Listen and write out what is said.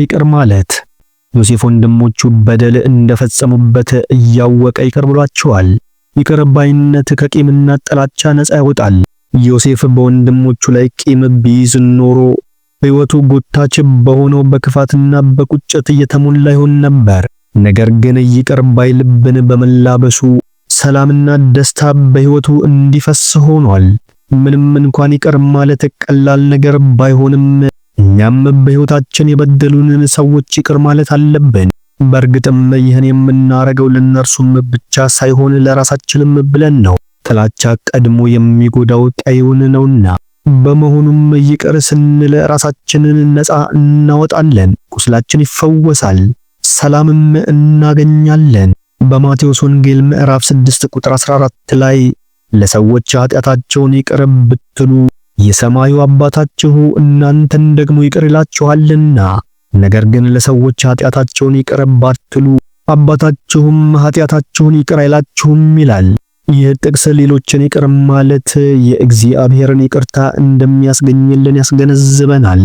ይቅር ማለት። ዮሴፍ ወንድሞቹ በደል እንደፈጸሙበት እያወቀ ይቅር ብሏቸዋል። ይቅር ባይነት ከቂምና ጥላቻ ነፃ ያወጣል። ዮሴፍ በወንድሞቹ ላይ ቂም ቢይዝ ኖሮ ሕይወቱ ጎታች በሆነው በክፋትና በቁጭት እየተሞላ ይሆን ነበር። ነገር ግን ይቅር ባይ ልብን በመላበሱ ሰላምና ደስታ በሕይወቱ እንዲፈስ ሆኗል። ምንም እንኳን ይቅር ማለት ቀላል ነገር ባይሆንም እኛም በሕይወታችን የበደሉንን ሰዎች ይቅር ማለት አለብን። በእርግጥም ይህን የምናረገው ለእነርሱም ብቻ ሳይሆን ለራሳችንም ብለን ነው። ጥላቻ ቀድሞ የሚጎዳው ቀዩን ነውና። በመሆኑም ይቅር ስንል ራሳችንን ነፃ እናወጣለን፣ ቁስላችን ይፈወሳል፣ ሰላምም እናገኛለን። በማቴዎስ ወንጌል ምዕራፍ 6 ቁጥር 14 ላይ ለሰዎች ኃጢአታቸውን ይቅር ብትሉ የሰማዩ አባታችሁ እናንተን ደግሞ ይቅር ይላችኋልና፣ ነገር ግን ለሰዎች ኃጢአታቸውን ይቅር ባትሉ አባታችሁም ኃጢአታችሁን ይቅር አይላችሁም ይላል። ይህ ጥቅስ ሌሎችን ይቅር ማለት የእግዚአብሔርን ይቅርታ እንደሚያስገኝልን ያስገነዝበናል።